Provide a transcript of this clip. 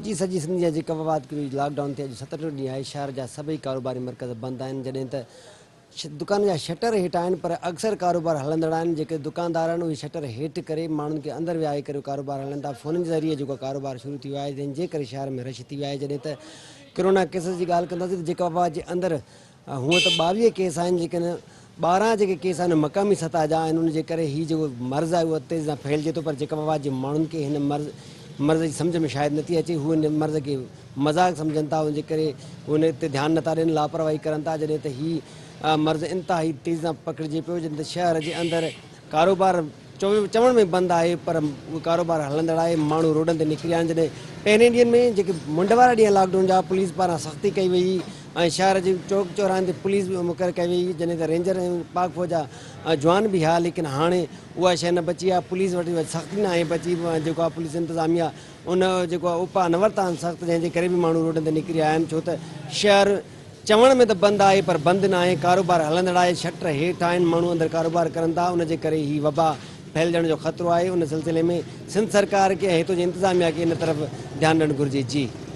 جي سڄي سنڌ جا جيڪب آباد ڪري لاڪ ڊائون ٿي اڄ ستٽيهون ڏينهن آهي شهر جا سڀئي ڪاروباري مرڪز بند آهن جڏهن ته دڪان جا شٽر هيٺ آهن پر اڪثر ڪاروبار هلندڙ آهن جيڪي دڪاندار آهن اهي شٽر هيٺ ڪري ماڻهن کي اندر ويهاري ڪري ڪاروبار هلن ٿا فونن جي ذريعي جيڪو ڪاروبار شروع ٿي ويو آهي جنهن جي ڪري شهر ۾ رش ٿي ويو آهي جڏهن ته ڪرونا ڪيسز جي ڳالهه ڪنداسين ته جيڪب آباد جي اندر هونء ته 22 ڪيس آهن جيڪن 12 جيڪي ڪيس آهن مقامي سطح جا آهن ان جي ڪري هي جيڪو مرض آهي اهو تيزي سان ڦهلجي ٿو پر جيڪب آباد جي ماڻهن کي هن مرض مرض جي سمجهه ۾ شايد نٿي اچي هو هن مرض کي مذاق سمجهن ٿا ان جي ڪري هو ان تي ڌيان نٿا ڏين لاپرواهي ڪرن ٿا جڏهن ته هي مرض انتهائي تيزي سان پکڙجي پيو جڏهن ته شهر جي اندر ڪاروبار چوڻ ۾ بند آهي پر اهو ڪاروبار هلندڙ آهي ماڻهو روڊن تي نڪري آيا آهن جڏهن پهرين ڏينهن ۾ جيڪي منڍ وارا ڏينهن لاڪ ڊائون جا پوليس پاران سختي ڪئي وئي ۽ شهر جي چوڪ چوراهن تي پوليس به مقرر ڪئي وئي جڏهن ته رينجر ۽ پاڪ فوج جا جوان به هيا ليڪن هاڻي اها شيء نه بچي آهي پوليس وٽ اها سختي ناهي بچي جيڪو آهي پوليس انتظاميا ان جيڪو آهي اپاء نه ورتا آهن سخت جنهن جي ڪري به ماڻهو روڊن تي نڪري آيا آهن ڇو ته شهر چوڻ ۾ ته بند آهي پر بند ناهي ڪاروبار هلندڙ آهي شٽر هيٺ آهن ماڻهو اندر ڪاروبار ڪرن ٿا ان جي ڪري هي وبا ڦهلجڻ جو خطرو آهي ان سلسلي ۾ سنڌ سرڪار کي ۽ هتو جي انتظاميا کي ان طرف ڌيان ڏيڻ گهرجي جي.